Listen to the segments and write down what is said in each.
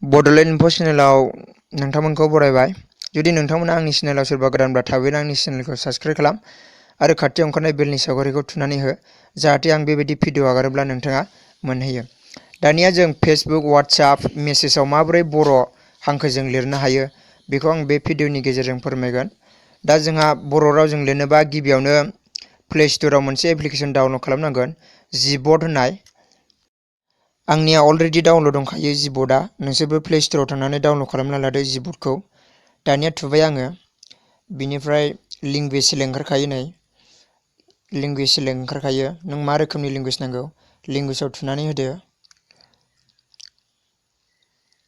Bodoland info चेनेलाव नोंथांमोनखौ बरायबाय। जुदि नोंथांमोना आंनि चेनेलाव सोरबा गोदानब्ला थाबैनो आंनि चेनेलखौ साबस्क्राइब खालाम आरो खाथियाव ओंखारनाय बेलनि सावगारिखौ थुनानै हो, जाहाथे आं बेबायदि भिडिअ आगारोब्ला नोंथाङा मोनहैयो। दानिया जों फेसबुक, वाट्सएप, मेसेजाव माबोरै बर' हांखोजों लिरनो हायो बेखौ आं बे भिडिअनि गेजेरजों फोरमायगोन। दा जोंहा बर' रावजों लिरनोबा गिबियावनो प्ले स्ट'राव मोनसे एप्लिकेसन डाउनल'ड खालामनांगोन, जिबड होननाय। आंनिया अलरेडि डाउनल'ड दंखायो जिबडआ। नोंसोरबो प्ले स्ट'राव थांनानै डाउनल'ड खालामना लादो जिबडखौ। दानिया थुबाय आङो। बिनिफ्राय लेंगुवेज सेलेक्ट ओंखारखायो नै। लेंगुवेज सेलेक्ट ओंखारखायो। नों मा रोखोमनि लेंगुवेज नांगौ लेंगुवेजाव थुनानै होदो।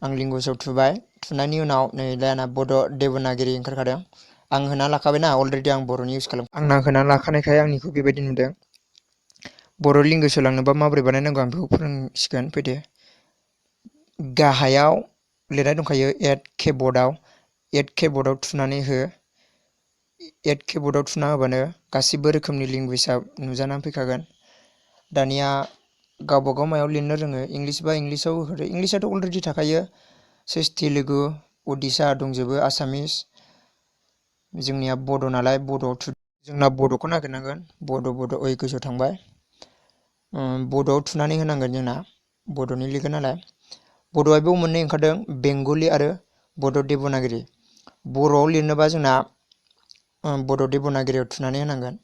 आं लेंगुवेजाव थुबाय। थुनायनि उनाव नै दाना बड' देबनागिरि ओंखारखादों। आं होना लाखाबायना अलरेडि आं बर'नि इउज खालाम। आंना होना लाखानायखाय आंनिखौ बेबायदि नुदों। बर' लेंगुवेजाव लांनोबा माबोरै बानायनांगौ आं बेखौ फोरोंसिगोन, फैदो। गाहायाव लिरनाय दंखायो एड कीबर्डआव। एड कीबर्डआव थुनानै हो। एड कीबर्डआव थुना होबानो गासिबो रोखोमनि लेंगुवेजआ नुजानानै फैखागोन। दानिया गावबागाव मायाव लिरनो रोङो, इंलिसबा इंलिसाव होदो। इंलिसाथ' अलरेडि थाखायो। सेस तेलुगु, उडिया दंजोबो, आसामिस। जोंनिया बड' नालाय बड'आव थु। जोंना बड'खौ नागिरनांगोन। बड' ओइ गोजौआव थांबाय। बड'आव थुनानै होनांगोन जोंना। बड'नि लिरगोन नालाय। बड'आ बेयाव मोननै ओंखारदों, बेंगलि आरो बड' देबनागिरि। बर'आव लिरनोबा जोंना बड' देबनागिरियाव थुनानै होनांगोन।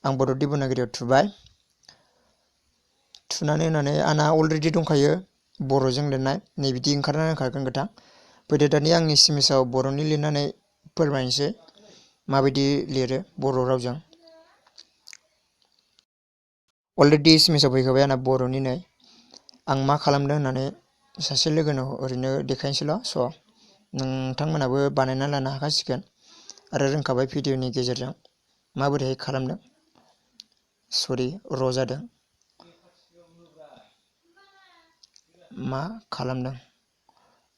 आं बड' देबनागिरियाव थुबाय। थुनानै होनानै आंना अलरेडि दंखायो बर'जों लिरनाय। नै बिदि ओंखारनानै होखागोन गोथां। फैदो दानिया आंनि सिमिसाव बर'नि लिरनानै फोरमायनोसै माबायदि लिरो बर' रावजों। अलरेडि एसएमएसाव फैखाबाय आंना बर'नि नै। आं मा खालामदों होननानै सासे लोगोनो ओरैनो देखायनोसैल'। स' नोंथांमोनाबो बानायना लानो हाखासिगोन आरो रोंखाबाय भिडिअनि गेजेरजों माबोरैहाय खालामदों। सरि, र' जादों। मा खालामदों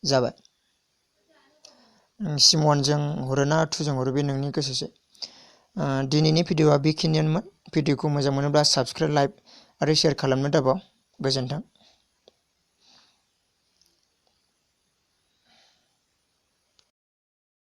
जाबाय। सिम1जों हरो ना 2जों हरो बे नोंनि गोसोसै। दिनैनि भिडिअआ बेखिनियानोमोन। भिडिअखौ मोजां मोनोब्ला साबस्क्राइब, लाइक आरो शेयार खालामनो दाबाव। गोजोन्थों।